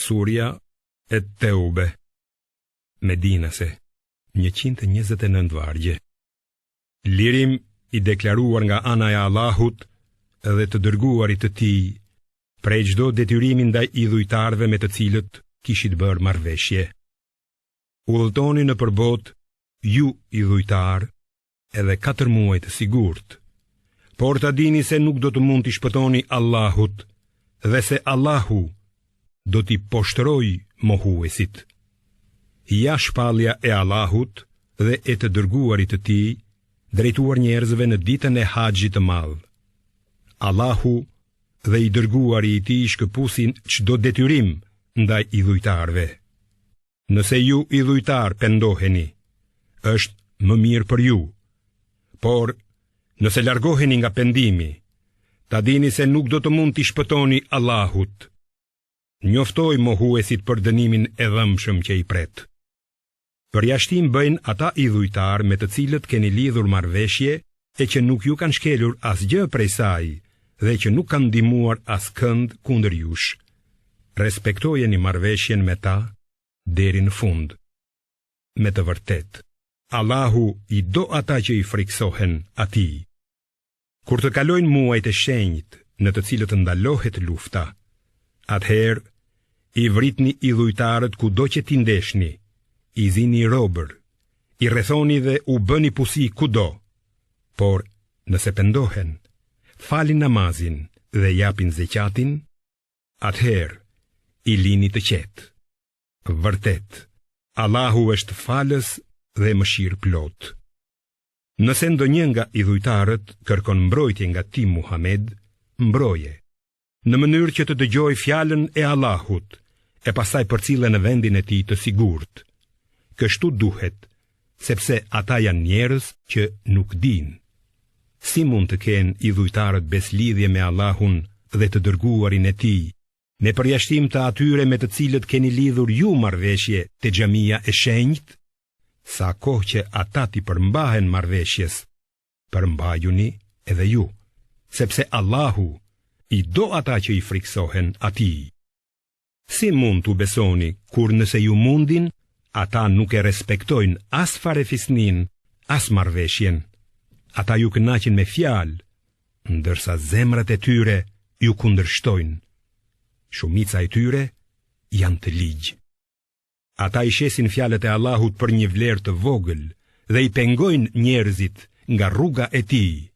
Surja Et-Teube, Medinase, 129 vargje. Lirim i deklaruar nga ana e Allahut dhe të dërguarit të tij, prej çdo detyrimi ndaj idhujtarëve me të cilët kishit bërë marrëveshje. Udhëtoni nëpër botë ju idhujtarë edhe 4 muaj të sigurt, por ta dini se nuk do të mund t'i shpëtoni Allahut dhe se Allahu do t'i poshtërojë mohuesit. Ja shpallja e Allahut dhe e të dërguarit të tij drejtuar njerëzve në ditën e haxhit të madh. Allahu dhe i dërguari i tij shkëpusin çdo detyrim ndaj idhujtarëve. Nëse ju idhujtarë pendoheni, është më mirë për ju. Por, nëse largoheni nga pendimi, ta dini se nuk do të mund t'i shpëtoni Allahut. Njoftoji mohuesit për dënimin e dhembshëm që i pret. Përjashtim bëjnë ata idhujtarë me të cilët keni lidhur marrëveshje e që nuk ju kanë shkelur asgjë prej saj dhe që nuk kanë ndihmuar askënd kundër jush. Respektojeni marrëveshjen me ta deri në fund. Me të vërtetë, Allahu i do ata që i frikësohen atij. Kur të kalojnë muajt e shenjtë në të cilët ndalohet lufta, atëherë i vritni idhujtarët kudo që t'i ndeshni, i zini robër, i rrethoni dhe u bëni pusi kudo, por nëse pendohen, falin namazin dhe japin zeqatin, atëherë i lini të qetë. Vërtet, Allahu është falës dhe mëshirëplotë. Nëse ndonjë nga idhujtarët kërkon mbrojtje nga ti Muhamed, mbroje, në mënyrë që të dëgjojë fjalën e Allahut, e pastaj përcille në vendin e tij të sigurt. Kështu duhet, sepse ata janë njerëz që nuk dinë. Si mund të kenë idhujtarët besëlidhje me Allahun dhe të dërguarin e tij, me përjashtim të atyre me të cilët keni lidhur ju marrëveshje te xhamia e shenjtë? Sa kohë që ata t'i përmbahen marrëveshjes, përmbajuni edhe ju, sepse Allahu i do ata që i frikësohen atij. Si mund t'u besoni kur nëse ju mundin, ata nuk e respektojnë as farefisninë, as marrëveshjen. Ata ju kënaqin me fjalë, ndërsa zemrat e tyre ju kundërshtojnë. Shumica e tyre janë të ligj. Ata i shesin fjalët e Allahut për një vlerë të vogël dhe i pengojnë njerëzit nga rruga e tij.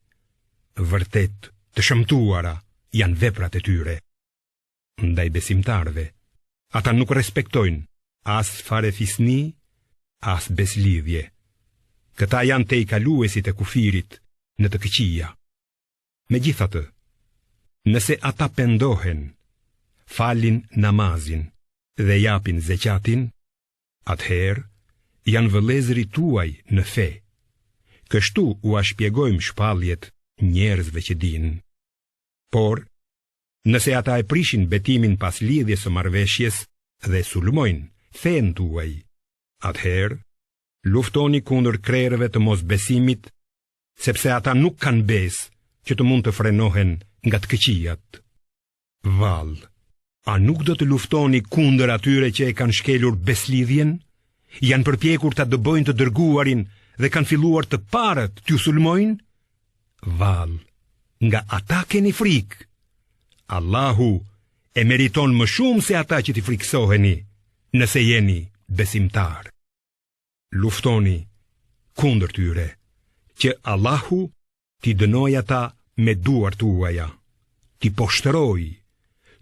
Vërtet, të shëmtuara janë veprat e tyre. Ndaj besimtarëve, ata nuk respektojnë as farefisni, as besëlidhje. Këta janë tejkaluesit e kufirit në të këqija. Megjithatë, nëse ata pendohen, falin namazin dhe japin zeqatin, atëherë janë vëllezërit tuaj në fe. Kështu ua shpjegojmë shpalljet njerëzve që dinë. Por, nëse ata e prishin betimin pas lidhjes së marrëveshjes dhe sulmojnë fenë tuaj, atëherë luftoni kundër krerëve të mosbesimit, sepse ata nuk kanë besë që të mund të frenohen nga të këqijat. Vallë, a nuk do të luftoni kundër atyre që e kanë shkelur besëlidhjen? Janë përpjekur ta dëbojnë të dërguarin dhe kanë filluar të parët t'ju sulmojnë? Vallë, nga ata keni frikë. Allahu e meriton më shumë se ata që t'i frikësoheni, nëse jeni besimtarë. Luftoni kundër tyre, që Allahu t'i dënojë ata me duart tuaja, t'i poshtërojë,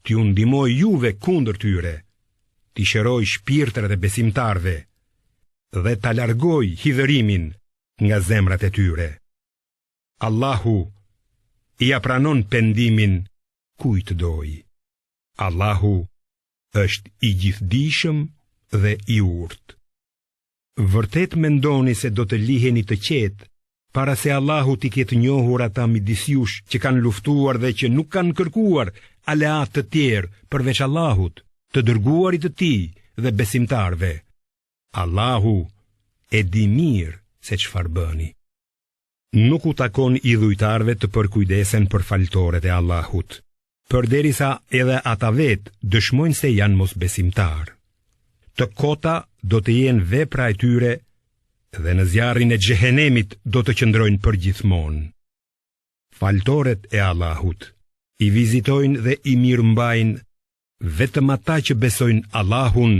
t'ju ndihmojë juve kundër tyre, t'i shërojë shpirtrat e besimtarëve dhe ta largojë hidhërimin nga zemrat e tyre. Allahu ia pranon pendimin kujt të dojë. Allahu është i gjithëdijshëm dhe i urtë. Vërtet mendoni se do të liheni të qetë para se Allahu t'i ketë njohur ata midis jush që kanë luftuar dhe që nuk kanë kërkuar aleatë të tjerë përveç Allahut, të dërguarit të tij dhe besimtarëve. Allahu e di mirë se çfarë bëni. Nuk u takon idhujtarëve të përkujdesen për faltoret e Allahut. Përderisa edhe ata vetë dëshmojnë se janë mosbesimtarë. Të kota do të jenë vepra e tyre dhe në zjarrin e xhehenemit do të qëndrojnë përgjithmonë. Faltoret e Allahut i vizitojnë dhe i mirëmbajnë vetëm ata që besojnë Allahun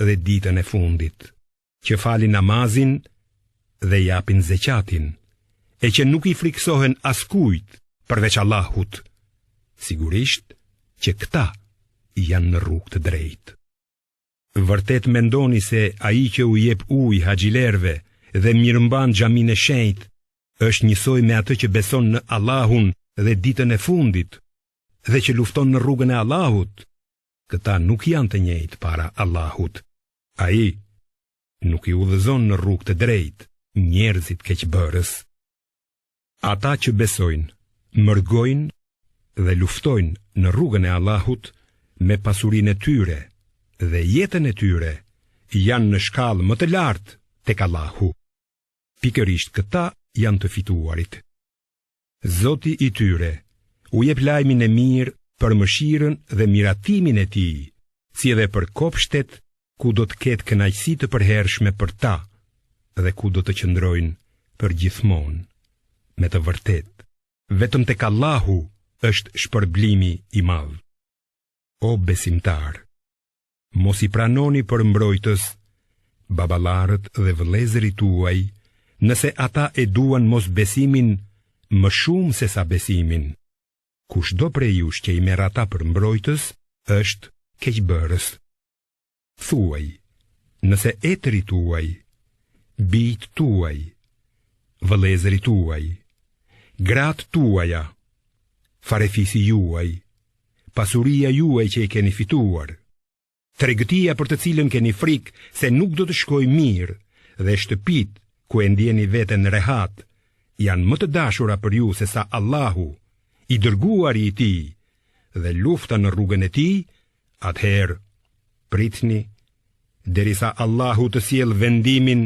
dhe ditën e fundit, që falin namazin dhe japin zeqatin, e që nuk i frikësohen askujt përveç Allahut, sigurisht që këta janë në rrugë të drejtë. Vërtet mendoni se ai që u jep ujë haxhilerëve dhe mirëmban xhaminë e shenjtë, është njësoj me atë që beson në Allahun dhe ditën e fundit dhe që lufton në rrugën e Allahut, këta nuk janë të njëjtë para Allahut. Ai nuk i udhëzon në rrugë të drejtë njerëzit keqbërës. Ata që besojnë, mërgojnë dhe luftojnë në rrugën e Allahut me pasurinë e tyre dhe jetën e tyre janë në shkallë më të lartë tek Allahu. Pikërisht këta janë të fituarit. Zoti i tyre u jep lajmin e mirë për mëshirën dhe miratimin e tij, si edhe për kopshtet ku do të ketë kënaqësi të përhershme për ta dhe ku do të qëndrojnë përgjithmonë. Me të vërtetë, vetëm tek Allahu është shpërblimi i madh. O besimtarë, mos i pranoni për mbrojtës baballarët dhe vëllezërit tuaj, nëse ata e duan mosbesimin më shumë sesa besimin. Kushdo prej jush që i merr ata për mbrojtës, është keqbërës. Thuaj, nëse etërit tuaj, bijtë tuaj, vëllezërit tuaj, gratë tuaja, farefisi juaj, pasuria juaj që e keni fituar, tregtia për të cilën keni frikë se nuk do të shkojë mirë dhe shtëpitë ku e ndjeni veten rehat, janë më të dashura për ju sesa Allahu, i dërguari i tij, dhe lufta në rrugën e tij, atëherë pritni derisa Allahu të sjellë vendimin,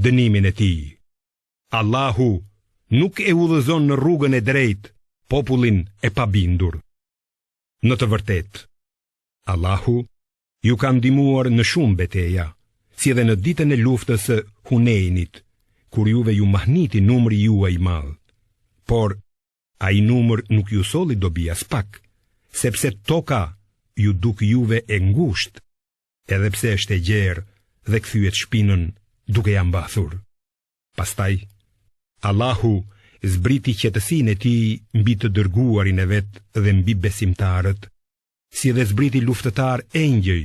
dënimin e tij. Allahu nuk e udhëzon në rrugën e drejtë popullin e pabindur. Në të vërtetë, Allahu ju ka ndihmuar në shumë beteja, si edhe në ditën e luftës së Hunejnit, kur juve ju mahniti numri juaj i madh. Por ai numër nuk ju solli dobi aspak, sepse toka iu duk juve e ngushtë, edhe pse është e gjerë dhe kthyet shpinën duke ia mbathur. Pastaj, Allahu zbriti qetësinë e tij mbi të dërguarin e vet dhe mbi besimtarët, si dhe zbriti luftëtarë engjëj,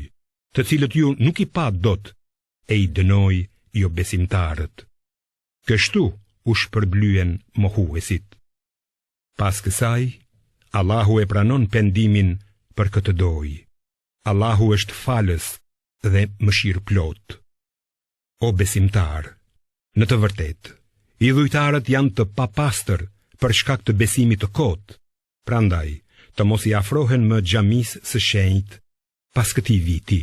të cilët ju nuk i patë dot e i dënoi jobesimtarët. Kështu u shpërblyen mohuesit. Pas kësaj, Allahu e pranon pendimin për kë të dojë. Allahu është falës dhe mëshirëplotë. O besimtarë, në të vërtetë, idhujtarët janë të papastër për shkak të besimit të kotë, prandaj të mos i afrohen më xhamisë së shenjtë pas këtij viti.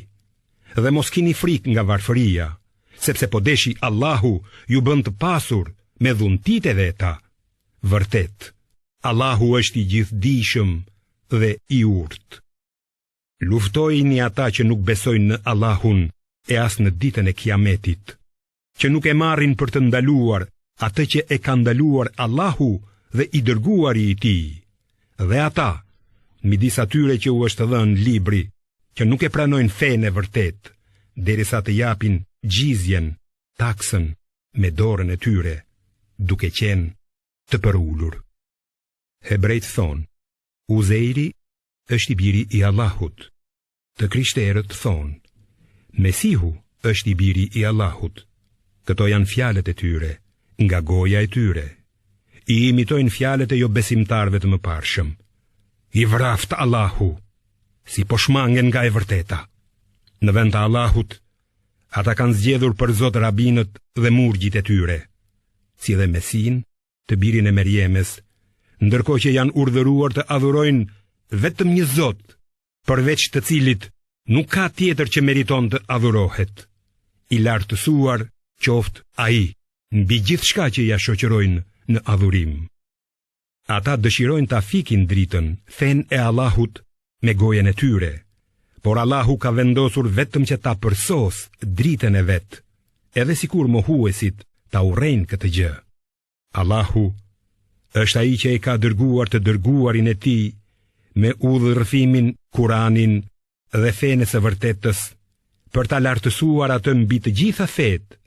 Dhe mos kini frikë nga varfëria, sepse po deshi Allahu ju bën të pasur me dhuntitë e veta. Vërtet, Allahu është i gjithëdijshëm dhe i urtë. Luftojini ata që nuk besojnë në Allahun e as në ditën e Kiametit, që nuk e marrin për të ndaluar atë që e ka ndaluar Allahu dhe i dërguari i tij. Dhe ata, midis atyre që u është dhënë libri, që nuk e pranojnë fenë e vërtetë, derisa të japin xhizjen, taksën me dorën e tyre, duke qenë të përulur. Hebrenjtë thonë, Uzejri është i biri i Allahut. Të krishterët thonë, Mesihu është i biri i Allahut. Këto janë fjalët e tyre, nga goja e tyre. I imitojnë fjalët e jobesimtarëve të mëparshëm. I vraftë Allahu, si po shmangen nga e vërteta. Në vend të Allahut, ata kanë zgjedhur për zot rabinët dhe murgjit e tyre, si dhe Mesinë të birin e Merjemes, ndërkohë që janë urdhëruar të adhurojnë vetëm një Zot, përveç të cilit nuk ka tjetër që meriton të adhurohet. I lartësuar qoftë ai mbi gjithçka që ia shoqërojnë në adhurim. Ata dëshirojnë ta fikin dritën, fenë e Allahut me gojën e tyre, por Allahu ka vendosur vetëm që ta përsosë dritën e vet, edhe sikur mohuesit ta urrejnë këtë gjë. Allahu është ai që e ka dërguar të dërguarin e tij me udhërrëfimin Kuranin dhe fenë e së vërtetës për ta lartësuar atë mbi të gjitha fetë,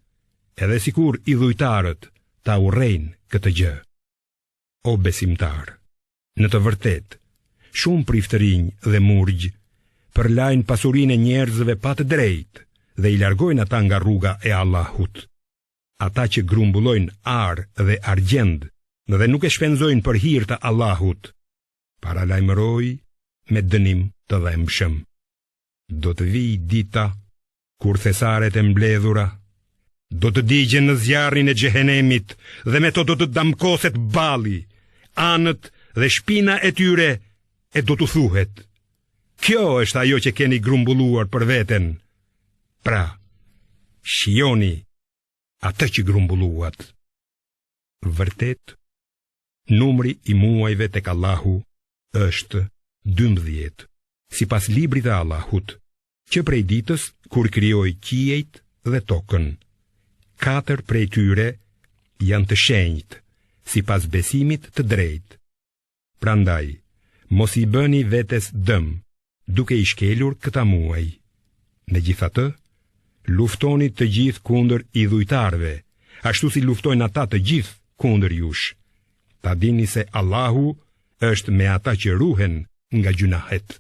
edhe sikur idhujtarët ta urrejnë këtë gjë. O besimtarë, në të vërtetë, shumë priftërinj dhe murgj përlajnë pasurinë e njerëzve pa të drejtë dhe i largojnë ata nga rruga e Allahut. Ata që grumbullojnë ar dhe argjend dhe nuk e shpenzojnë për hir të Allahut, paralajmëroji me dënim të dhembshëm. Do të vijë dita kur thesaret e mbledhura do të digjen në zjarrin e xhehenemit dhe me to do të damkoset balli, anët dhe shpina e tyre e do t'u thuhet. Kjo është ajo që keni grumbulluar për veten. Pra, shijoni atë që grumbulluat. Vërtet, numri i muajve tek Allahu është 12, sipas librit të Allahut, që prej ditës kur krijoi qiejt dhe tokën. Katër prej tyre janë të shenjtë, sipas besimit të drejtë. Prandaj, mos i bëni vetes dëm, duke i shkelur këta muaj. Megjithatë, luftoni të gjithë kundër idhujtarëve, ashtu si luftojnë ata të gjithë kundër jush. Ta dini se Allahu është me ata që ruhen nga gjynahet.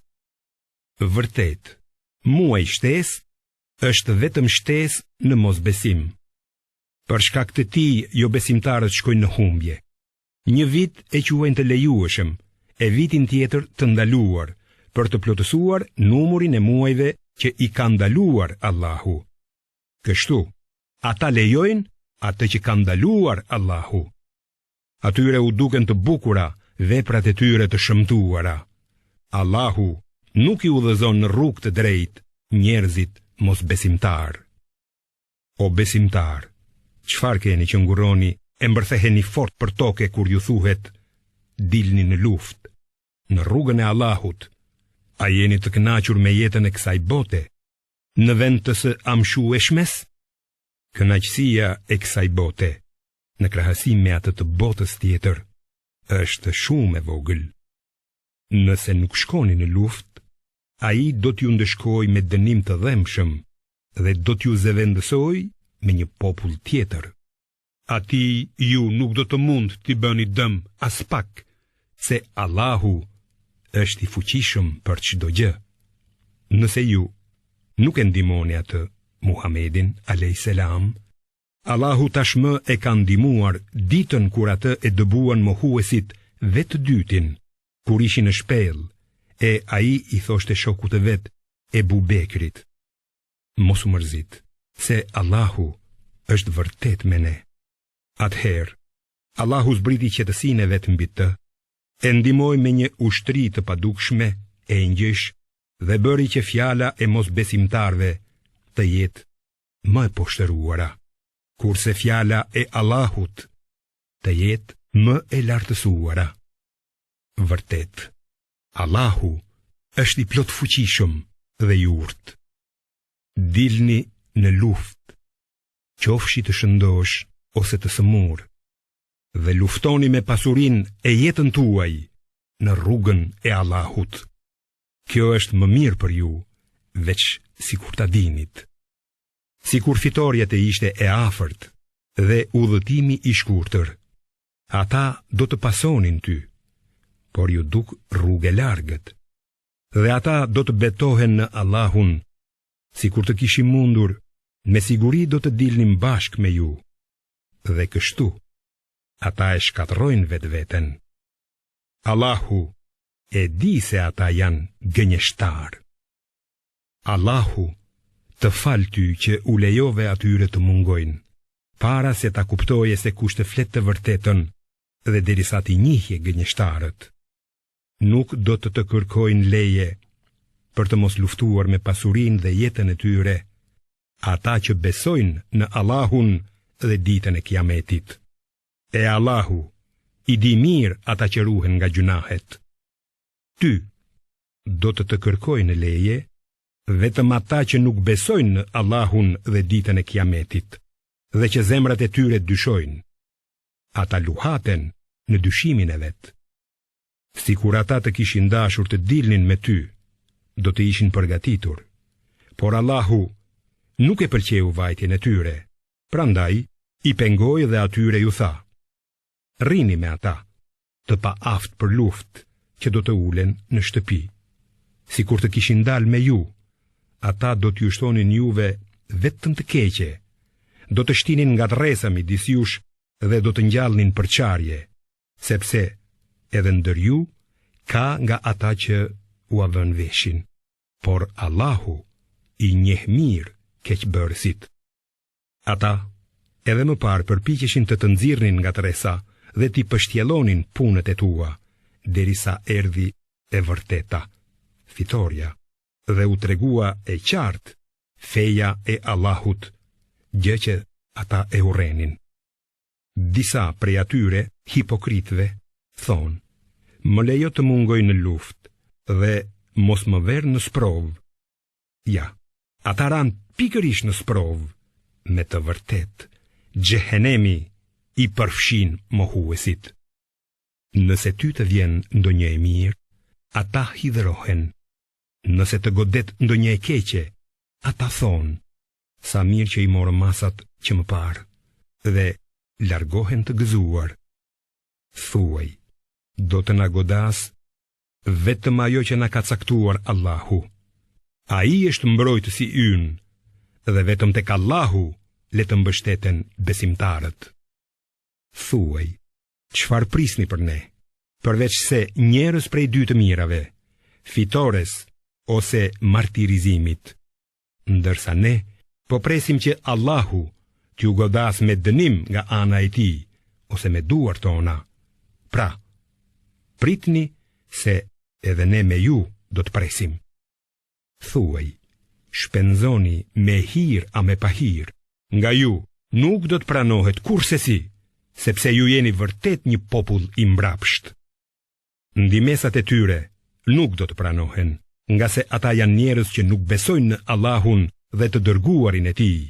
Vërtet, muaj shtesë është vetëm shtesë në mosbesim. Për shkak të tij jobesimtarët shkojnë në humbje. Një vit e quajnë të lejueshëm, e vitin tjetër të ndaluar, për të plotësuar numurin e muajve që i ka ndaluar Allahu. Kështu, ata lejojnë atë që ka ndaluar Allahu. Atyre u duken të bukura veprat e tyre të shëmtuara. Allahu nuk i udhëzon në rrugë të drejtë njerëzit mosbesimtarë. O besimtarë, çfarë keni që ngurroni e mbërtheheni fort për toke kur ju thuhet, dilni në luftë, në rrugën e Allahut, a jeni të kënaqur me jetën e kësaj bote, në vend të së amshueshmes? Kënaqësia e kësaj bote, në krahasim me atë të botës tjetër, është shumë e vogël. Nëse nuk shkoni në luftë, ai do t'ju ndëshkojë me dënim të dhembshëm dhe do t'ju zëvendësojë me një popull tjetër. Atij ju nuk do të mund t'i bëni dëm aspak, se Allahu është i fuqishëm për çdo gjë. Nëse ju nuk e ndihmoni atë Muhammedin a.s. Allahu tashmë e ka ndihmuar ditën kur atë e dëbuan mohuesit vetë të dytin, kur ishin në shpellë, e ai i thoshte shokut të vet, Ebu Bekrit. Mos u mërzit, se Allahu është vërtet me ne. Atëherë, Allahu zbriti qetësinë e vet mbi të, e ndihmoi me një ushtri të padukshme, engjëjsh, dhe bëri që fjala e mosbesimtarëve të jetë më e poshtëruara, kurse fjala e Allahut të jetë më e lartësuara. Vërtet, Allahu është i plotfuqishëm dhe i urtë. Dilni në luftë, qofshi të shëndoshë ose të sëmurë, dhe luftoni me pasurinë e jetën tuaj në rrugën e Allahut. Kjo është më mirë për ju, veç sikur ta dinit. Sikur fitorja të ishte e afërt dhe udhëtimi i shkurtër, ata do të pasonin ty, por iu duk rrugë e largët. Dhe ata do të betohen në Allahun, sikur të kishim mundur, me siguri do të dilnim bashkë me ju. Dhe kështu, ata e shkatërrojnë vetveten. Allahu e di se ata janë gënjeshtarë. Allahu të faltë ty që u lejove atyre të mungojnë, para se ta kuptoje se kush të flet të vërtetën dhe derisa t'i njihje gënjeshtarët. Nuk do të të kërkojnë leje për të mos luftuar me pasurinë dhe jetën e tyre, ata që besojnë në Allahun dhe ditën e Kiametit. E Allahu. i di mirë ata që ruhen nga gjynahet. Ty do të të kërkojnë leje vetëm ata që nuk besojnë në Allahun dhe ditën e Kiametit dhe që zemrat e tyre dyshojnë. Ata luhaten në dyshimin e vet. Sikur ata të kishin dashur të dilnin me ty, do të ishin përgatitur. Por Allahu nuk e pëlqeu vajtjen e tyre, prandaj i pengoi dhe atyre u tha: Rrini me ata, të paaftë për luftë, që do të ulen në shtëpi. Sikur të kishin dalë me ju, ata do t'ju shtonin juve vetëm të keqe, do të shtinin ngatërresa midis jush dhe do të ngjallnin përçarje. sepse edhe ndër ju ka nga ata që ua vënë veshin, por Allahu i njeh mirë keqbërësit. Ata edhe më parë përpiqeshin të të nxirrnin ngatërresa dhe t'i pështjellonin punët e tua, derisa erdhi e vërteta, fitorja, dhe u tregua e qartë feja e Allahut, gjë që ata e urrenin. Disa prej atyre hipokritëve thonë: Më lejo të mungoj në luftë dhe mos më ver në sprovë. Ja, ata ranë pikërisht në sprovë, me të vërtetë, xhehenemi i përfshin mohuesit. Nëse ty të vjen ndonjë e mirë, ata hidhërohen. Nëse të godet ndonjë e keqe, ata thonë, Sa mirë që i morëm masat që më parë dhe largohen të gëzuar. Thuaj, do të na godasë vetëm ajo që na ka caktuar Allahu. Ai është mbrojtësi ynë dhe vetëm tek Allahu le të mbështeten besimtarët. Thuaj, çfarë prisni për ne, përveçse njërës prej dy të mirave, fitores ose martirizimit. ndërsa ne po presim që Allahu t'ju godasë me dënim nga ana e tij ose me duart tona. Pra, pritni se edhe ne me ju do të presim. Thuaj, shpenzoni me hir a me pahir, nga ju nuk do të pranohet kurrsesi, sepse ju jeni vërtet një popull i mbrapsht. Ndihmesat e tyre nuk do të pranohen, ngase ata janë njerëz që nuk besojnë në Allahun dhe të dërguarin e tij.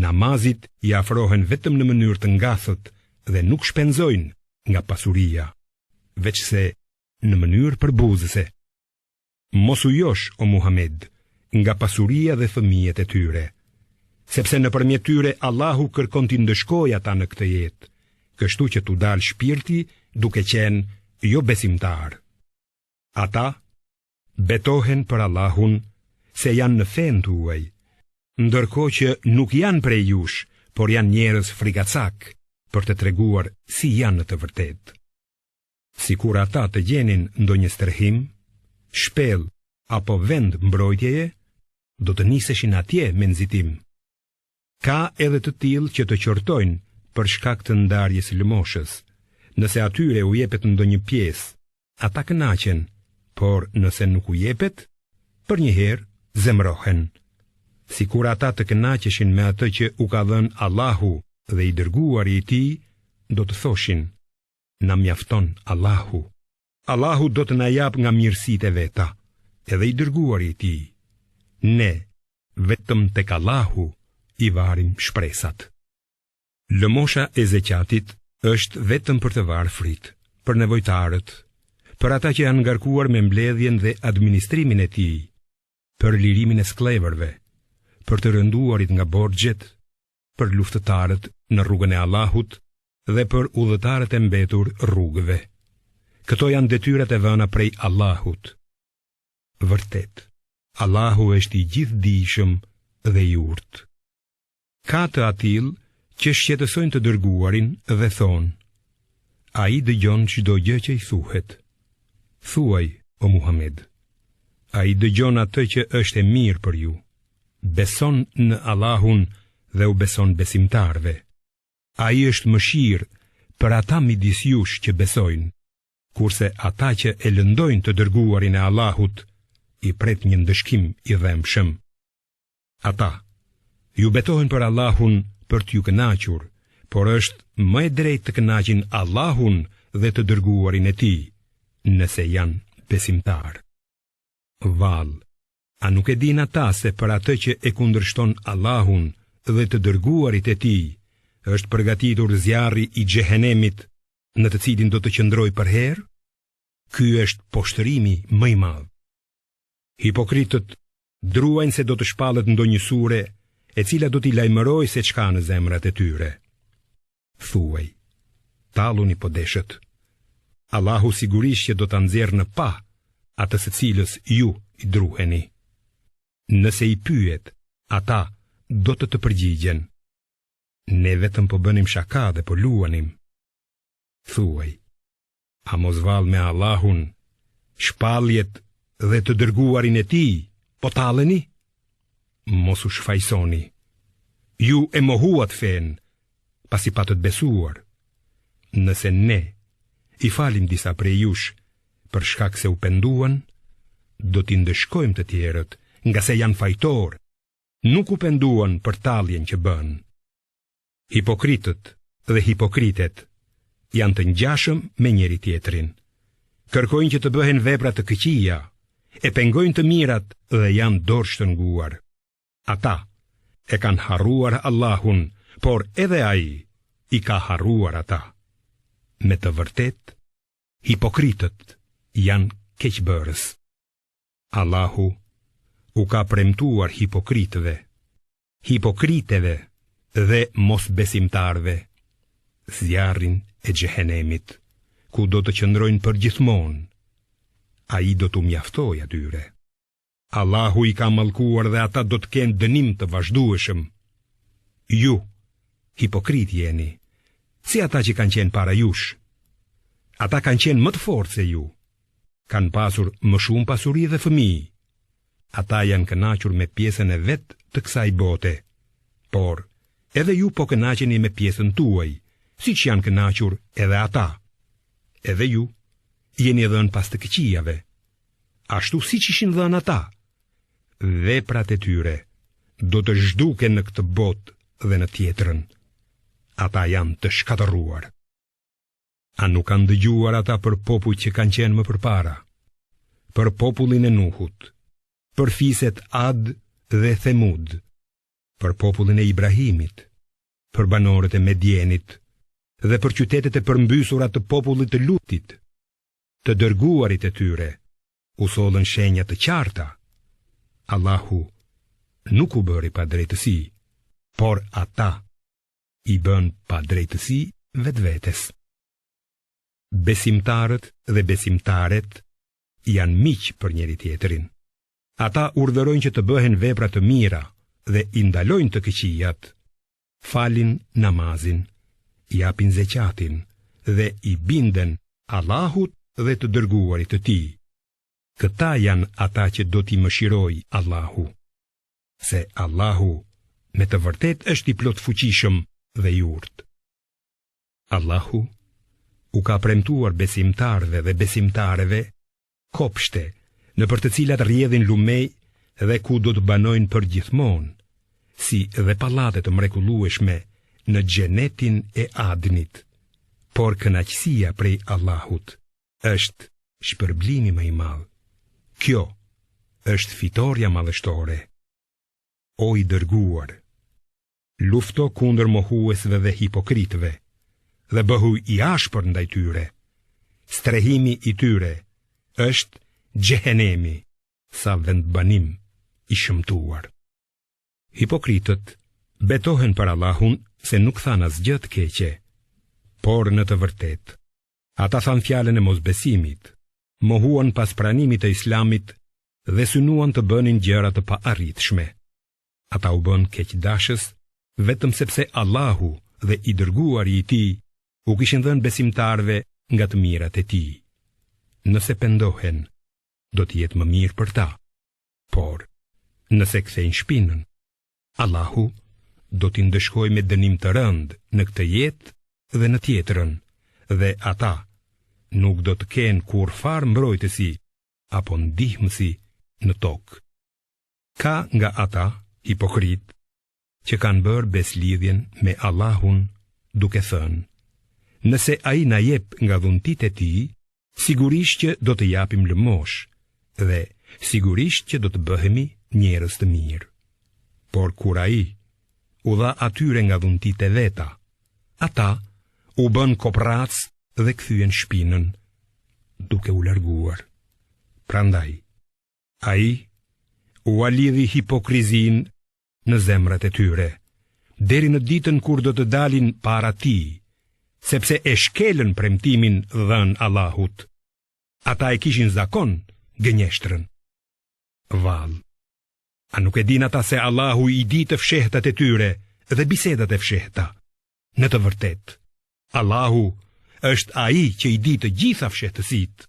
Namazit i afrohen vetëm në mënyrë të ngathët dhe nuk shpenzojnë nga pasuria, veçse në mënyrë përbuzëse. Mos u josh, o Muhamed, nga pasuria dhe fëmijët e tyre, sepse nëpërmjet tyre Allahu kërkon t'i ndëshkojë ata në këtë jetë, kështu që t'u dalë shpirti duke qenë jobesimtarë. Ata betohen për Allahun se janë në fenë tuaj, ndërkohë që nuk janë prej jush, por janë njerëz frikacakë për të treguar si janë në të vërtetë. Sikur ata të gjenin ndonjë strehim, shpellë apo vend mbrojtjeje, do të niseshin atje me nxitim. Ka edhe të tillë që të qortojnë për shkak të ndarjes së lëmoshës. Nëse atyre u jepet ndonjë pjesë, ata kënaqen, por nëse nuk u jepet, përnjëherë zemërohen. Sikur ata të kënaqeshin me atë që u ka dhënë Allahu dhe i dërguari i tij, do të thoshin: na mjafton Allahu. Allahu do të na japë nga mirësitë e veta, edhe i dërguari i tij. Ne, vetëm tek Allahu i varim shpresat. Lëmosha e zeqatit është vetëm për të varfrit, për nevojtarët, për ata që janë ngarkuar me mbledhjen dhe administrimin e tij, për lirimin e skllevërve, për të rënduarit nga borxhet, për luftëtarët në rrugën e Allahut dhe për udhëtarët e mbetur rrugëve. Këto janë detyrat e vëna prej Allahut. Vërtet, Allahu është i gjithëdijshëm dhe i urtë. Ka të atillë që shqetësojnë të dërguarin dhe thonë, ai dëgjon çdo gjë që i thuhet. Thuaj, o Muhamed, ai dëgjon atë që është e mirë për ju. Beson në Allahun dhe u beson besimtarëve. Ai është mëshirë për ata midis jush që besojnë, kurse ata që e lëndojnë të dërguarin e Allahut, i pret një ndëshkim i dhembshëm. Ata ju betohen për Allahun për t'ju kënaqur, por është më e drejtë të kënaqin Allahun dhe të dërguarin e tij, nëse janë besimtarë. Vallë, a nuk e dinë ata se për atë që e kundërshton Allahun dhe të dërguarit e tij, është përgatitur zjarri i xhehenemit në të cilin do të qëndrojë përherë? Ky është poshtërimi më i madh. Hipokritët druajnë se do të shpallet ndonjë sure e cila do t'i lajmërojë se ç'ka në zemrat e tyre. Thuaj, talluni po deshët. Allahu sigurisht që do ta nxjerrë në pah atë së cilës ju i druheni. Nëse i pyet, ata do të të përgjigjen. Ne vetëm po bënim shaka dhe po luanim. Thuaj, a mos vallë me Allahun, shpalljet dhe të dërguarin e tij, po talleni? Mos u shfajsoni. Ju e mohuat fenë, pasi patët besuar. Nëse ne i falim disa prej jush, për shkak se u penduan, do t'i ndëshkojmë të tjerët, ngase janë fajtorë, nuk u penduan për talljen që bënë. Hipokritët dhe hipokritet janë të ngjashëm me njëri-tjetrin. Kërkojnë që të bëhen vepra të këqija, e pengojnë të mirat dhe janë dorështrënguar. Ata e kanë harruar Allahun, por edhe ai i ka harruar ata. Me të vërtetë, hipokritët janë keqbërës. Allahu u ka premtuar hipokritëve, hipokriteve dhe mosbesimtarëve, zjarrin e xhehenemit, ku do të qëndrojnë përgjithmonë, ai do t'u mjaftojë atyre. Allahu i ka mallkuar dhe ata do të kenë dënim të vazhdueshëm. Ju, hipokritë jeni, si ata që kanë qenë para jush. Ata kanë qenë më të fortë se ju, kanë pasur më shumë pasuri dhe fëmijë. Ata janë kënaqur me pjesën e vet të kësaj bote, por edhe ju po kënaqeni me pjesën tuaj, siç janë kënaqur edhe ata. Edhe ju jeni dhënë pas të këqijave, ashtu siç ishin dhënë ata. Veprat e tyre do të zhduken në këtë botë dhe në tjetrën. Ata janë të shkatërruar. A nuk kanë dëgjuar ata për popujt që kanë qenë më përpara, për popullin e Nuhut, për fiset Ad dhe Themud, për popullin e Ibrahimit, për banorët e Medjenit dhe për qytetet e përmbysura të popullit të Lutit, të dërguarit e tyre u sollën shenja të qarta. Allahu nuk u bëri padrejtësi, por ata i bënë padrejtësi vetvetes. Besimtarët dhe besimtaret janë miq për njëri-tjetrin. Ata urdhërojnë që të bëhen vepra të mira dhe i ndalojnë të këqijat. Falin namazin, japin zeqatin dhe i binden Allahut dhe të dërguarit të tij. Këta janë ata që do t'i mëshirojë Allahu. se Allahu me të vërtetë është i plotfuqishëm dhe i urtë. Allahu u ka premtuar besimtarëve dhe besimtareve kopshte nëpër të cilat rrjedhin lumenj dhe ku do të banojnë përgjithmonë, si dhe pallate të mrekullueshme në xhenetin e Adnit. Por kënaqësia prej Allahut është shpërblimi më i madh. Kjo është fitorja madhështore. O i dërguar, lufto kundër mohuesve dhe hipokritëve dhe bëhu i ashpër ndaj tyre. Strehimi i tyre është xhehenemi, sa vendbanim i shëmtuar. Hipokritët betohen për Allahun se nuk thanë asgjë të keqe, por në të vërtetë Ata thanë fjalën e mosbesimit, mohuan pas pranimit të islamit dhe synuan të bënin gjëra të paarritshme. Ata u bënë keqdashës vetëm sepse Allahu dhe i dërguari i tij u kishin dhënë besimtarëve nga të mirat e tij. Nëse pendohen, do të jetë më mirë për ta. Por, nëse kthejnë shpinën, Allahu do t'i ndëshkojë me dënim të rëndë në këtë jetë dhe në tjetrën, dhe ata nuk do të kenë kurrfarë mbrojtësi apo ndihmësi në tokë. Ka nga ata hipokritë që kanë bërë besëlidhjen me Allahun duke thënë: Nëse ai na jep nga dhuntitë e tij, sigurisht që do të japim lëmoshë dhe sigurisht që do të bëhemi njerëz të mirë. Por kur ai u dha atyre nga dhuntitë e veta, ata u bënë koprracë dhe kthyen shpinën, duke u larguar. Prandaj, ai ua lidhi hipokrizinë në zemrat e tyre, deri në ditën kur do të dalin para tij, sepse e shkelën premtimin dhënë Allahut. Ata e kishin zakon gënjeshtrën. Vallë, a nuk e dinë ata se Allahu i di të fshehtat e tyre dhe bisedat e fshehta? Në të vërtetë, Allahu është ai që i di të gjitha fshehtësitë.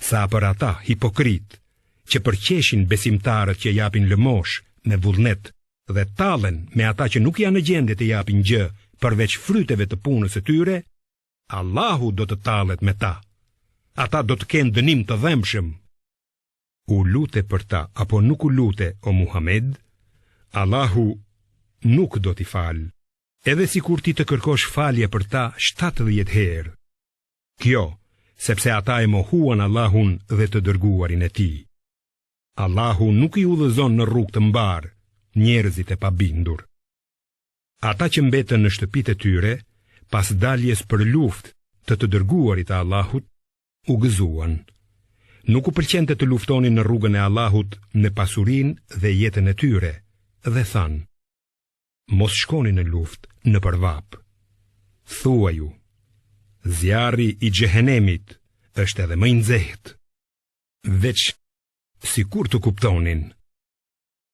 Sa për ata hipokritë që përqeshin besimtarët që japin lëmoshë me vullnet dhe tallen me ata që nuk janë në gjendje të japin gjë përveç fryteve të punës së tyre, Allahu do të tallet me ta. Ata do të kenë dënim të dhembshëm. U lute për ta apo nuk u lute o Muhamed, Allahu nuk do t'i falë, edhe sikur ti të kërkosh falje për ta 70 herë. Kjo, sepse ata e mohuan Allahun dhe të dërguarin e tij. Allahu nuk i udhëzon në rrugë të mbarë njerëzit e pabindur. Ata që mbetën në shtëpitë e tyre, pas daljes për luftë të të dërguarit të Allahut, u gëzuan. Nuk u pëlqente të luftonin në rrugën e Allahut me pasurinë dhe jetën e tyre dhe thanë: Mos shkoni në luftë nëpër vapë. Thuaju, zjarri i xhehenemit është edhe më i nxehtë. Veç sikur të kuptonin,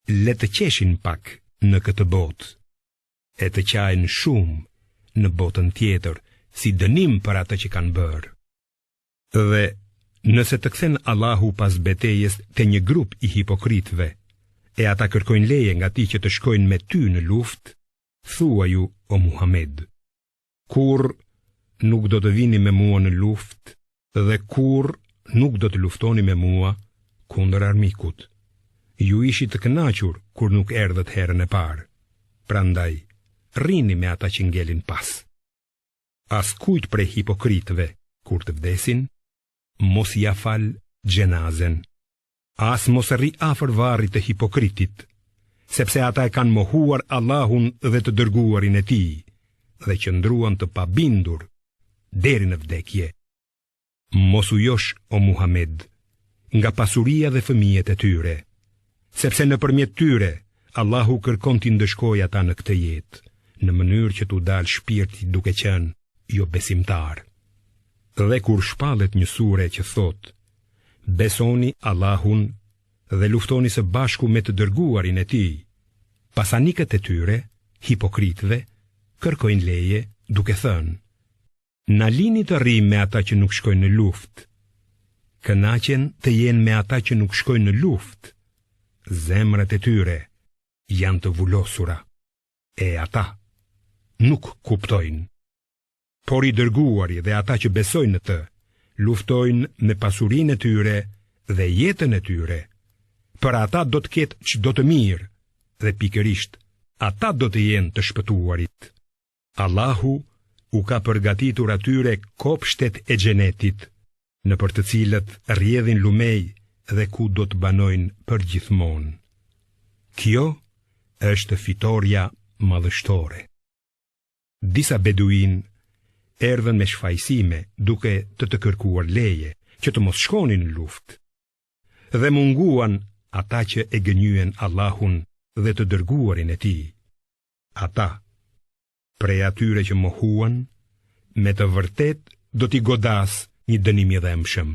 le të qeshin pak në këtë botë, e të qajnë shumë në botën tjetër si dënim për atë që kanë bërë. Dhe nëse të kthen Allahu pas betejës te një grup i hipokritëve, e ata kërkojnë leje nga ti që të shkojnë me ty në luftë, thuaju o Muhamed, kurrë nuk do të vini me mua në luftë dhe kurrë nuk do të luftoni me mua kundër armikut. Ju ishit të kënaqur kur nuk erdhët herën e parë. Prandaj, rrini me ata që ngelin pas. Askujt prej hipokritëve, kur të vdesin, mos ia fal xhenazen. As mos rri afër varrit të hipokritit, sepse ata e kanë mohuar Allahun dhe të dërguarin e tij dhe qëndruan të pabindur deri në vdekje. Mos u josh o Muhamed nga pasuria dhe fëmijët e tyre, sepse nëpërmjet tyre Allahu kërkon t'i ndëshkojë ata në këtë jetë, në mënyrë që t'u dalë shpirti duke qenë jobesimtarë. Dhe kur shpallet një sure që thotë, besoni Allahun dhe luftoni së bashku me të dërguarin e tij, pasanikët e tyre, hipokritëve, kërkojnë leje duke thënë, Na lini të rrimë me ata që nuk shkojnë në luftë. Kënaqen të jenë me ata që nuk shkojnë në luftë. Zemrat e tyre janë të vulosura e ata nuk kuptojnë. Por i dërguari dhe ata që besojnë në të, luftojnë me pasurinë e tyre dhe jetën e tyre. Për ata do të ketë çdo të mirë dhe pikërisht ata do të jenë të shpëtuarit. Allahu u ka përgatitur atyre kopshtet e xhenetit, nëpër të cilët rrjedhin lumenj dhe ku do të banojnë përgjithmonë. Kjo është fitorja madhështore. Disa beduinë erdhën me shfajësime duke të të kërkuar leje që të mos shkonin në luftë. Dhe munguan ata që e gënjyen Allahun dhe të dërguarin e tij. Ata, prej atyre që mohuan, me të vërtetë do t'i godasë një dënim i dhembshëm.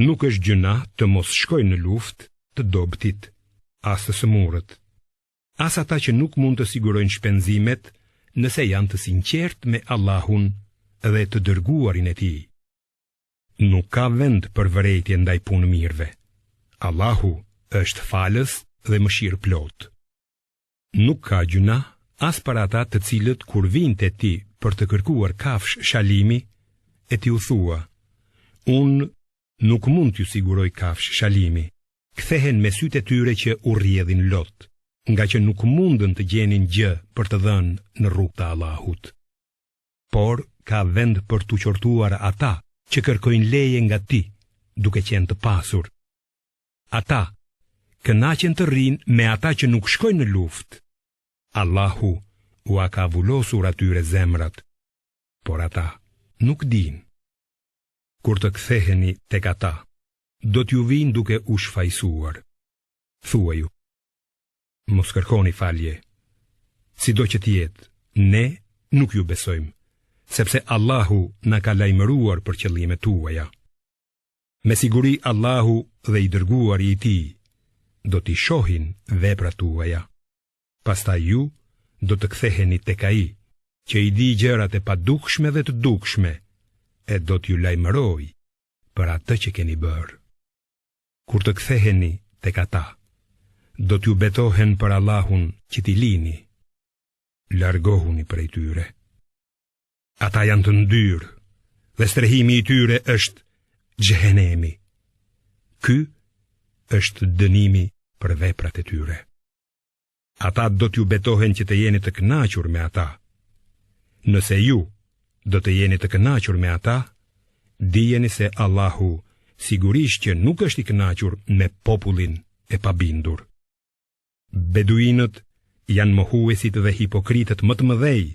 Nuk është gjynah të mos shkojnë në luftë të dobëtit, as të sëmurët, as ata që nuk mund të sigurojnë shpenzimet nëse janë të sinqertë me Allahun dhe të dërguarin e tij. Nuk ka vend për vërejtje ndaj punëmirëve. Allahu është falës dhe mëshirëplotë. Nuk ka gjynah as për ata të cilët kur vijnë te ti për të kërkuar kafshë shalimi, e ti u thua, unë nuk mund t'ju siguroj kafshë shalimi, kthehen me sytë e tyre që u rrjedhin lot, ngaqë nuk mundën të gjenin gjë për të dhënë në rrugë të Allahut. Por Ka vend për t'u qortuar ata që kërkojnë leje nga ti, duke qenë të pasur. Ata kënaqen të rrinë me ata që nuk shkojnë në luftë. Allahu ua ka vulosur atyre zemrat, por ata nuk dinë. Kur të ktheheni tek ata, do t'ju vijnë duke u shfajësuar. Thuaju, mos kërkoni falje. Sido që të jetë, ne nuk ju besojmë, sepse Allahu na ka lajmëruar për qëllimet tuaja. Me siguri Allahu dhe i dërguari i tij do t'i shohin veprat tuaja. Pastaj ju do të ktheheni tek ai, që i di gjërat e padukshme dhe të dukshme, e do t'ju lajmërojë për atë që keni bërë. Kur të ktheheni tek ata, do t'ju betohen për Allahun që t'i lini. Largohuni prej tyre. Ata janë të ndyrë dhe strehimi i tyre është xhehenemi. Ky është dënimi për veprat e tyre. Ata do t'ju betohen që të jeni të kënaqur me ata. Nëse ju do të jeni të kënaqur me ata, dijeni se Allahu sigurisht që nuk është i kënaqur me popullin e pabindur. Beduinët janë mohuesit dhe hipokritët më të mëdhenj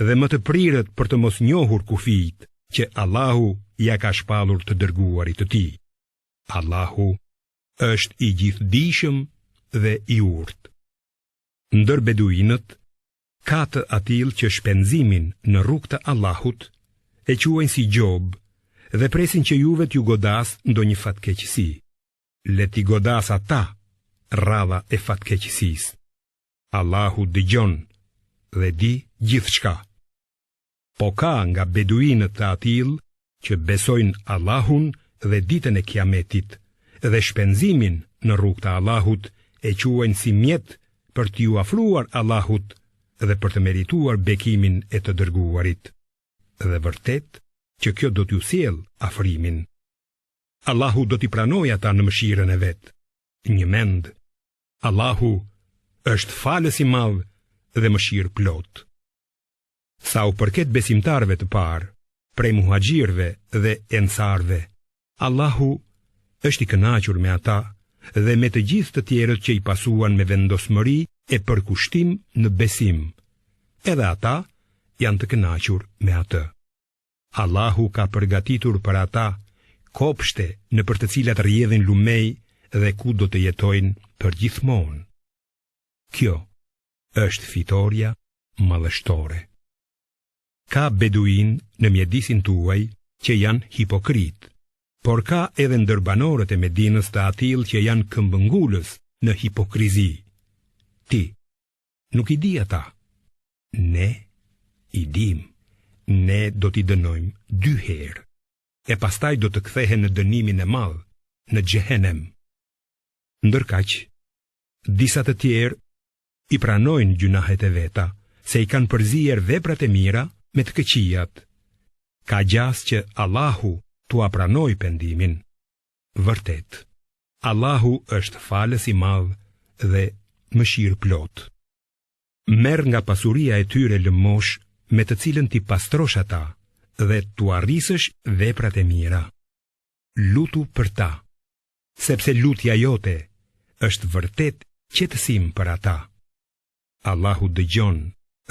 dhe më të prirët për të mos njohur kufijtë që Allahu ia ka shpallur të dërguarit të tij. Allahu është i gjithëdijshëm dhe i urtë. Ndër beduinët ka të atillë që shpenzimin në rrugë të Allahut e quajnë si gjobë dhe presin që juve t'ju godasë ndonjë fatkeqësi. Le t'i godasë ata radha e fatkeqësisë. Allahu dëgjon dhe di gjithçka. Po ka nga beduinët të atillë që besojnë Allahun dhe ditën e Kiametit dhe shpenzimin në rrugë të Allahut e quajnë si mjet për t'iu afruar Allahut dhe për të merituar bekimin e të dërguarit. Dhe vërtet që kjo do t'ju sjellë afrimin. Allahu do t'i pranojë ata në mëshirën e vet. Njëmend, Allahu është falës i madh dhe mëshirëplotë. Sa u përket besimtarëve të parë, prej muhaxhirëve dhe ensarëve, Allahu është i kënaqur me ata dhe me të gjithë të tjerët që i pasuan me vendosmëri e përkushtim në besim. Edhe ata janë të kënaqur me atë. Allahu ka përgatitur për ata kopshte nëpër të cilat rrjedhin lumenj dhe ku do të jetojnë përgjithmonë. Kjo është fitorja madhështore. Ka beduinë në mjedisin tuaj që janë hipokritë, por ka edhe ndër banorët e Medinës të atillë që janë këmbëngulës në hipokrizi. Ti nuk i di ata. Ne i dimë. Ne do t'i dënojmë dy herë, e pastaj do të kthehen në dënimin e madh, në xhehenem. Ndërkaq, disa të tjerë i pranojnë gjynahet e veta, se i kanë përzier veprat e mira me të këqijat. Ka gjasë që Allahu t'ua pranojë pendimin. Vërtet, Allahu është falës i madh dhe mëshirëplotë. Merr nga pasuria e tyre lëmoshë me të cilën t'i pastrosh ata dhe t'ua rrisësh veprat e mira. Lutu për ta, sepse lutja jote është vërtet qetësim për ata. Allahu dëgjon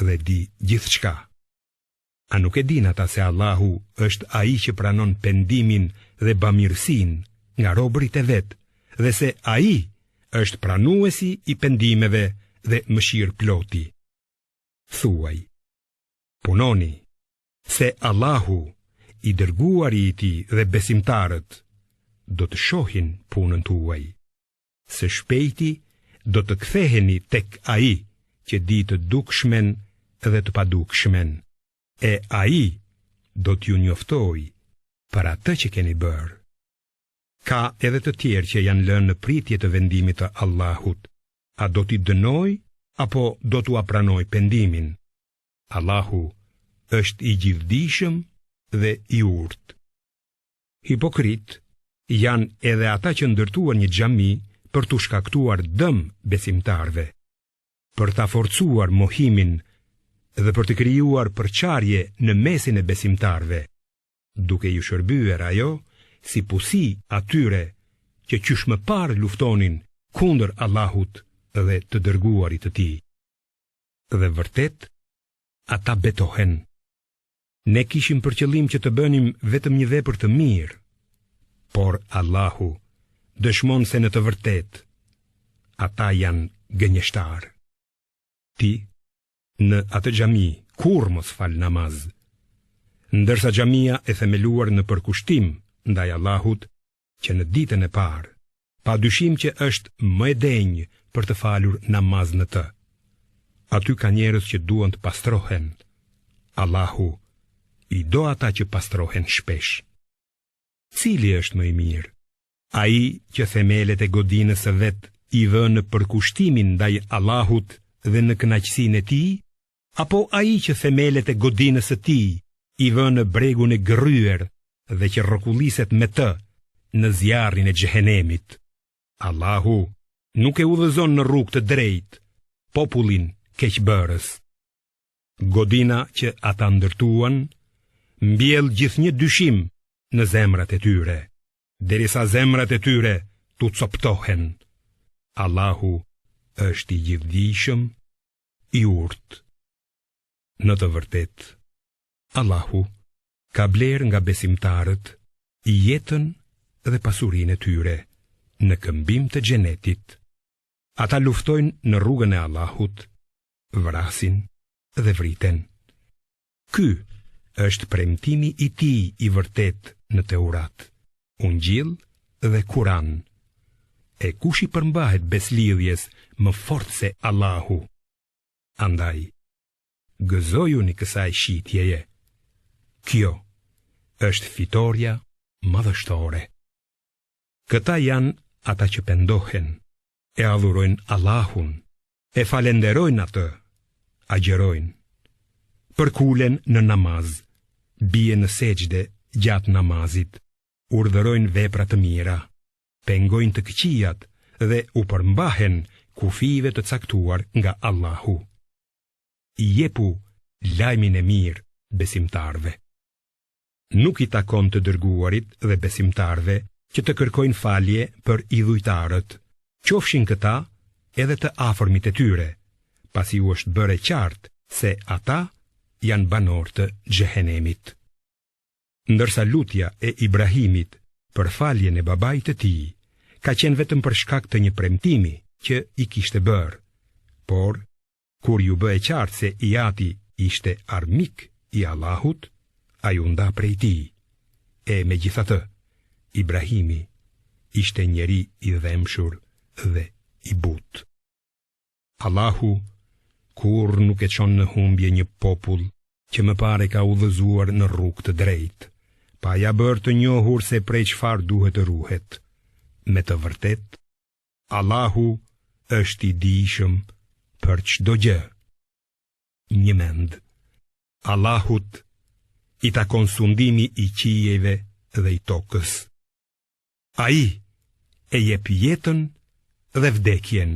dhe di gjithçka. A nuk e dinë ata se Allahu është ai që pranon pendimin dhe bamirësinë nga robërit e vet dhe se ai është pranuesi i pendimeve dhe mëshirëploti. Thuaj, punoni, se Allahu, i dërguari i tij dhe besimtarët, do të shohin punën tuaj. Së shpejti do të ktheheni tek ai që di të dukshmen dhe të padukshmen, e ai do t'ju njoftojë për atë që keni bërë. Ka edhe të tjerë që janë lënë në pritje të vendimit të Allahut, a do t'i dënojë apo do t'ua pranojë pendimin? Allahu është i gjithëdijshëm dhe i urtë. Hipokritë janë edhe ata që ndërtuan një xhami për t'u shkaktuar dëm besimtarëve, për ta forcuar mohimin. dhe për të krijuar përçarje në mesin e besimtarëve, duke iu shërbyer ajo si pusi atyre që qysh më parë luftonin kundër Allahut dhe të dërguarit të tij. Dhe vërtet, ata betohen. Ne kishim për qëllim që të bënim vetëm një vepër të mirë, por Allahu dëshmon se në të vërtetë, ata janë gënjeshtarë. Ti, në atë xhami, kurrë mos fal namaz, ndërsa xhamia e themeluar në përkushtim ndaj Allahut që në ditën e parë, pa dyshim që është më e denjë për të falur namaz në të. Aty ka njerëz që duan të pastrohen. Allahu i do ata që pastrohen shpesh. Cili është më i mirë? Ai që themelet e godinës së vet i vë në përkushtimin ndaj Allahut dhe në kënaqësinë e tij, apo ai që themelet e godinës së tij i vë në bregun e gërryer dhe që rrokulliset me të në zjarrin e xhehenemit. Allahu nuk e udhëzon në rrugë të drejtë popullin keqbërës. Godina që ata ndërtuan mbjell gjithnjë dyshim në zemrat e tyre, derisa zemrat e tyre t'u coptohen. Allahu është i gjithëdijshëm i urtë. Në të vërtetë, Allahu ka blerë nga besimtarët jetën dhe pasurinë e tyre në këmbim të xhenetit. Ata luftojnë në rrugën e Allahut, vrasin dhe vriten. Ky është premtimi i tij i vërtetë në Teurat, Ungjill dhe Kuran. E kush i përmbahet besëlidhjes më fort se Allahu? Andaj, gëzojuni kësaj shitjeje. Kjo është fitorja madhështore. Këta janë ata që pendohen, e adhurojnë Allahun, e falenderojnë atë, agjërojnë, përkulen në namaz, bien në sexhde gjatë namazit, urdhërojnë vepra të mira, pengojnë të këqijat dhe u përmbahen kufijve të caktuar nga Allahu. Jepu lajmin e mirë besimtarëve. Nuk i takon të dërguarit dhe besimtarëve që të kërkojnë falje për idhujtarët, qofshin këta edhe të afërmit e tyre, pasi u është bërë e qartë se ata janë banorë të xhehenemit. Ndërsa lutja e Ibrahimit për faljen e babait të tij ka qenë vetëm për shkak të një premtimi që i kishte bërë, por Kur iu bë e qartë se i ati ishte armik i Allahut, ai u nda prej tij. E megjithatë, Ibrahimi ishte njeri i dhembshur dhe i butë. Allahu kurrë nuk e çon në humbje një popull që më parë e ka udhëzuar në rrugë të drejtë, pa ia bërë të njohur se prej çfarë duhet të ruhet. Me të vërtetë, Allahu është i dijshëm për çdo gjë. Njëmend, Allahut i takon sundimi i qiejve dhe i tokës. Ai e jep jetën dhe vdekjen.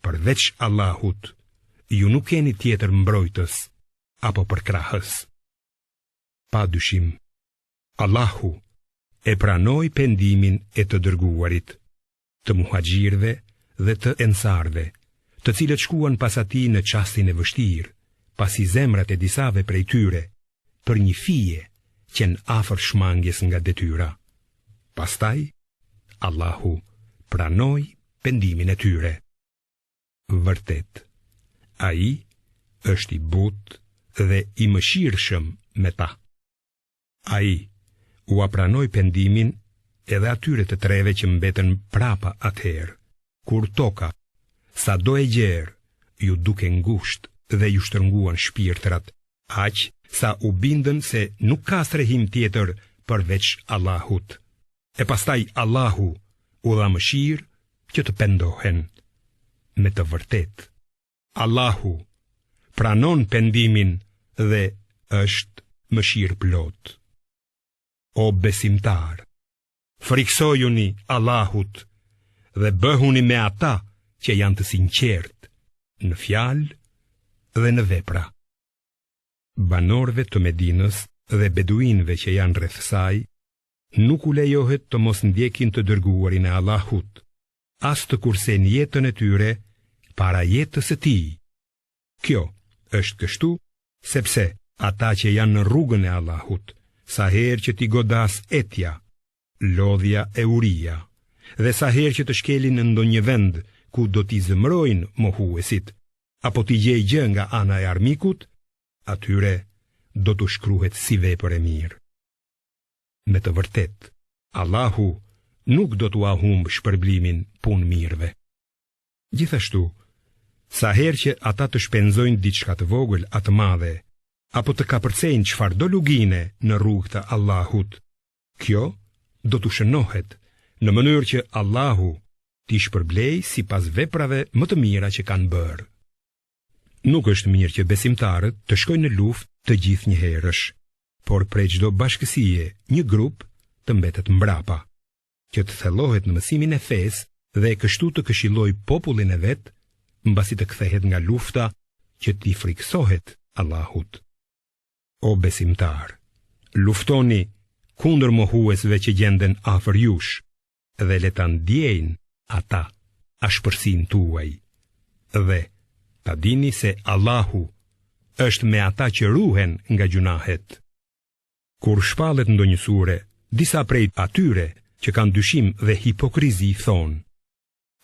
Përveç Allahut, ju nuk keni tjetër mbrojtës apo përkrahës. Pa dyshim, Allahu e pranoi pendimin e të dërguarit, të muhaxhirëve dhe të ensarëve, të cilët shkuan pas atij në çastin e vështirë, pasi zemrat e disave prej tyre, për një fije, qenë afër shmangies nga detyra. Pastaj, Allahu pranoi pendimin e tyre. Vërtet, ai është i butë dhe i mëshirshëm me ta. Ai ua pranoi pendimin edhe atyre të treve që mbetën prapa atëherë, kur toka, sado e gjerë, iu duk e ngushtë dhe iu shtrënguan shpirtrat, aq sa u bindën se nuk ka strehim tjetër përveç Allahut. E pastaj Allahu u dha mëshirë që të pendohen. Me të vërtetë, Allahu pranon pendimin dhe është mëshirëplotë. O besimtarë, frikësojuni Allahut dhe bëhuni me ata që janë të sinqertë në fjalë dhe në vepra. Banorëve të Medinës dhe beduinëve që janë rreth saj, nuk u lejohet të mos ndjekin të dërguarin e Allahut, as të kursejnë jetën e tyre para jetës së tij. Kjo është kështu sepse ata që janë në rrugën e Allahut, sa herë që t'i godasë etja, lodhja e uria, dhe sa herë që të shkelin në ndonjë vend ku do t'i zemërojnë mohuesit, apo t'i gjejë gjë nga ana e armikut, atyre do t'u shkruhet si vepër e mirë. Me të vërtetë, Allahu nuk do t'ua humbë shpërblimin punëmirëve. Gjithashtu, sa herë që ata të shpenzojnë diçka të vogël a të madhe, apo të kapërcejnë çfarëdo lugine në rrugë të Allahut, kjo do t'u shënohet në mënyrë që Allahu t'i shpërblejë sipas veprave më të mira që kanë bërë. Nuk është mirë që besimtarët të shkojnë në luftë të gjithë njëherësh, por prej çdo bashkësie një grup të mbetet mbrapa, që të thellohet në mësimin e fesë dhe kështu të këshillojë popullin e vet, mbasi të kthehet nga lufta që t'i frikësohet Allahut. O besimtarë, luftoni kundër mohuesve që gjenden afër jush dhe le ta ndiejnë ata ashpërsinë tuaj dhe ta dini se Allahu është me ata që ruhen nga gjynahet. Kur shpallet ndonjë sure, disa prej atyre që kanë dyshim dhe hipokrizi thonë,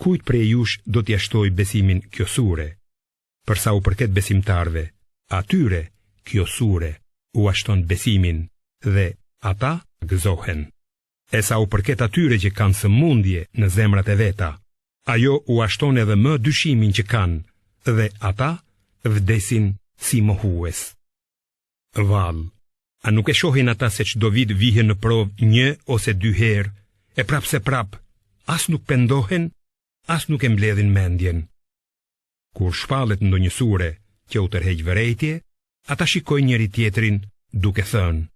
kujt prej jush do t'ia shtojë besimin kjo sure? Për sa u përket besimtarëve, atyre kjo sure ua shton besimin dhe ata gëzohen. E sa u përket atyre që kanë sëmundje në zemrat e veta, ajo ua shton edhe më dyshimin që kanë dhe ata vdesin si mohues. Vallë, a nuk e shohin ata se çdo vit vihen në provë një ose dy herë, e prapëseprapë, as nuk pendohen, as nuk e mbledhin mendjen. Kur shpallet ndonjë sure që u tërheq vërejtje, ata shikojnë njëri-tjetrin duke thënë,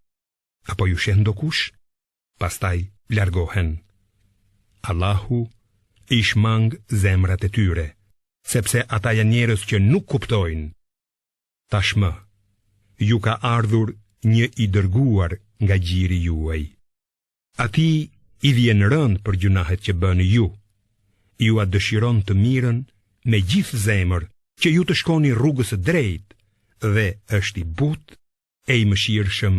a po ju sheh ndokush? Pastaj largohen. Allahu i shmang zemrat e tyre, sepse ata janë njerëz që nuk kuptojnë. Tashmë, ju ka ardhur një i dërguar nga gjiri juaj. Atij i vjen rëndë për gjynahet që bëni ju. Jua dëshiron të mirën me gjithë zemër që ju të shkoni rrugës së drejtë dhe është i butë e i mëshirshëm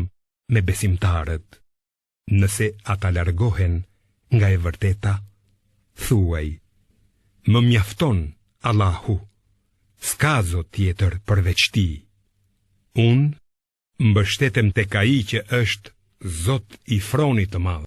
me besimtarët. Nëse ata largohen nga e vërteta, thuaj, më mjafton Allahu, s'ka zot tjetër përveç tij. Unë mbështetem tek ai që është Zot i fronit të madh.